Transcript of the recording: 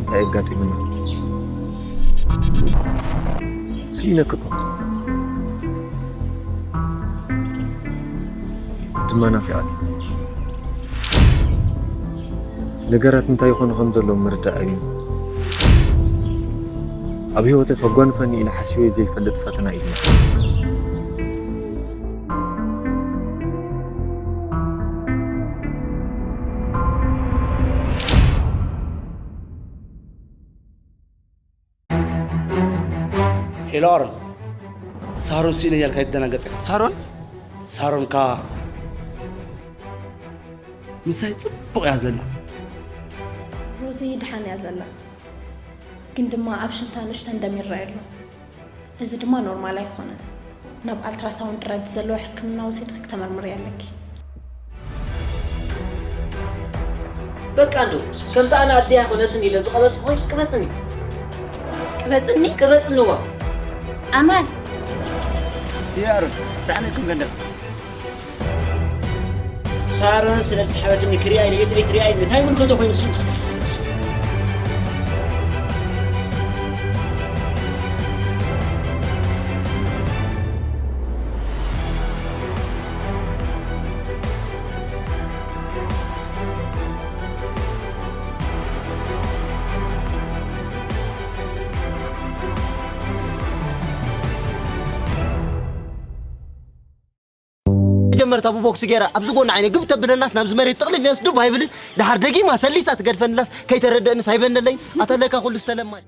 እንታይ ኣጋጢሙና? ስኢነኪ እኮ። ድማ ናፊቓኪ። ነገራት እንታይ ይኾኑ ከም ዘለዉ ምርዳእ እዩ። ኣብ ህይወተይ ከጓንፈኒ ኢለ ሓሲበ ዘይፈልጥ ፈተና እዩ። ሄሎ ኣሮን፣ ሳሮን ስኢነ እያልካ ይደናገጽ ኢኻ። ሳሮን? ሳሮን ከኣ ምሳይ ጽቡቕ እያ ዘላ። ሮዚ ድሓን እያ ዘላ፣ ግን ድማ ኣብ ሽንታ ንእሽተን ደም ይረኣይ ኣሎ። እዚ ድማ ኖርማል ኣይኮነን። ናብ ኣልትራሳውንድ ራይት ዘለዎ ሕክምና ወሲድኪ ክተመርምርያ ኣለኪ። በቃ እንዶ ከምቲ ኣነ ኣደይ ኣይኮነትን ኢለ ዝቐበጽ ኮይኑ ቅበጽኒ። ቅበጽኒ? ቅበጽንዋ። ኣማን። ያሩ ዳዕነ ክንገንደር ሳሮን ስለ ዝሰሓበትኒ ክሪኣ ኢለ የስለይ ትሪኣ ኢለ እንታይ ምልከቶ ኮይኑ እሱ መጀመርታ ብቦክስ ገይራ ኣብዚ ጎኒ ዓይነ ግብ ተብለላስ ናብዚ መሬት ጥቕልል ኢለስ ዱብ ኣይብልን። ድሓር ደጊማ ሰሊሳ ትገድፈንላስ ከይተረደእንስ ኣይበነለይን። ኣታ ለካ ኩሉ ዝተለማይ።